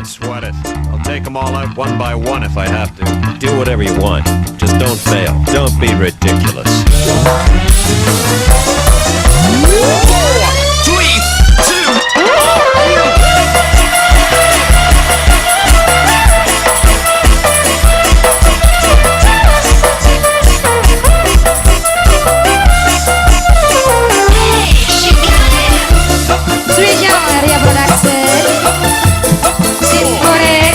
Don't sweat it. I'll take them all out one by one if I have to. Do whatever you want. Just don't fail. Don't be ridiculous. 4, 3, 2, Spesial Arya Production, Simkorek.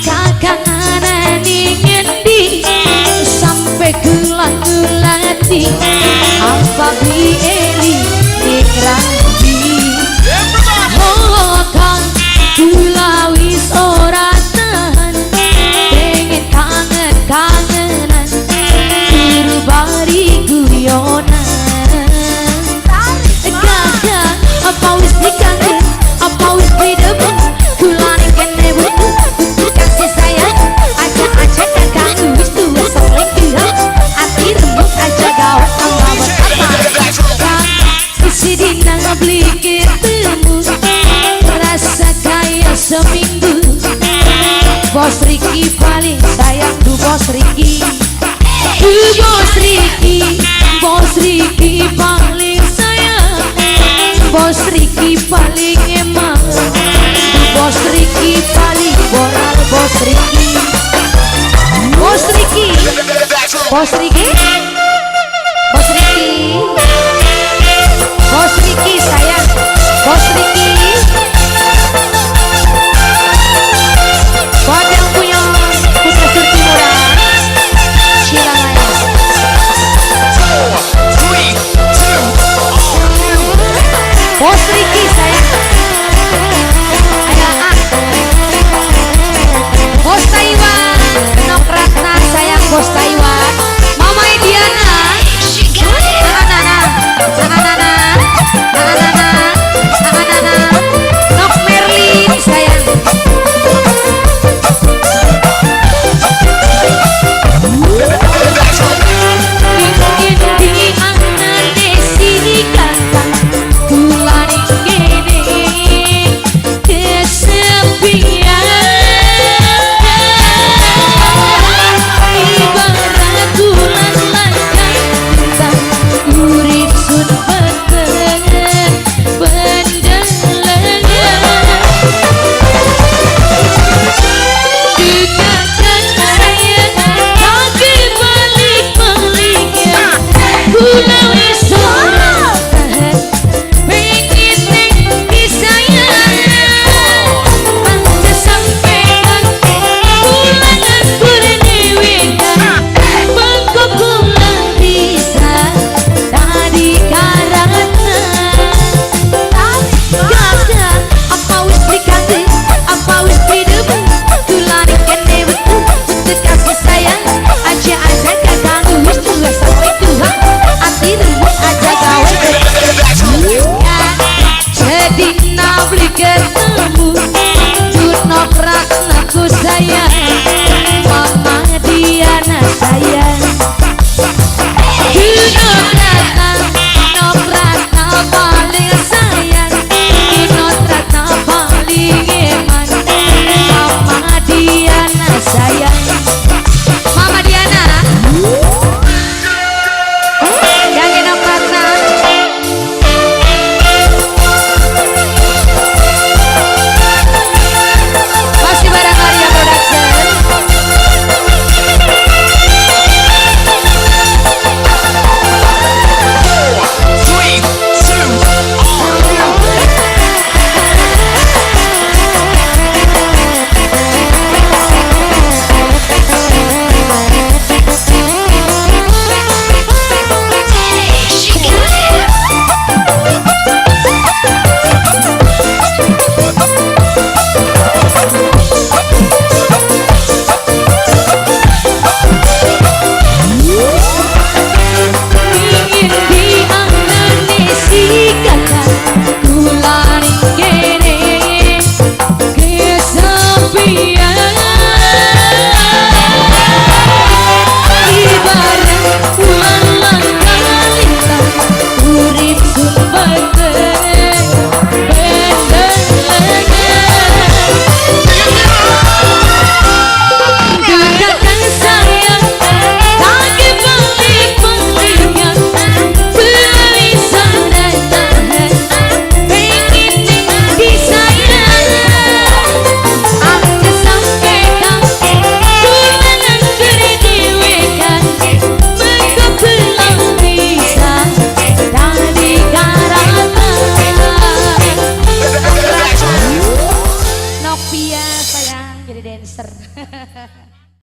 Kakang ana ning ngendi sampe gula-gulati apa beli ning rambi. Oh kang, kula wis ora tahan, pengen kangen kangenan turu bari guyonan. Kakang, apa wis dikangen, apa wis didemen? Kula ning kene butuh butuh kasih sayang. Aja aja kakang wis duwe selingkuhan, ati remuk aja gawe tambah betapa. Kang, isi dina beli ketemu rasa kayak seminggu. Bos Riki paling sayang du, Bos Riki du, Bos Riki, Bos Riki paling sayang, Bos Riki paling emang du, Bos Riki paling boral, Bos Riki, Bos Riki, Bos Riki.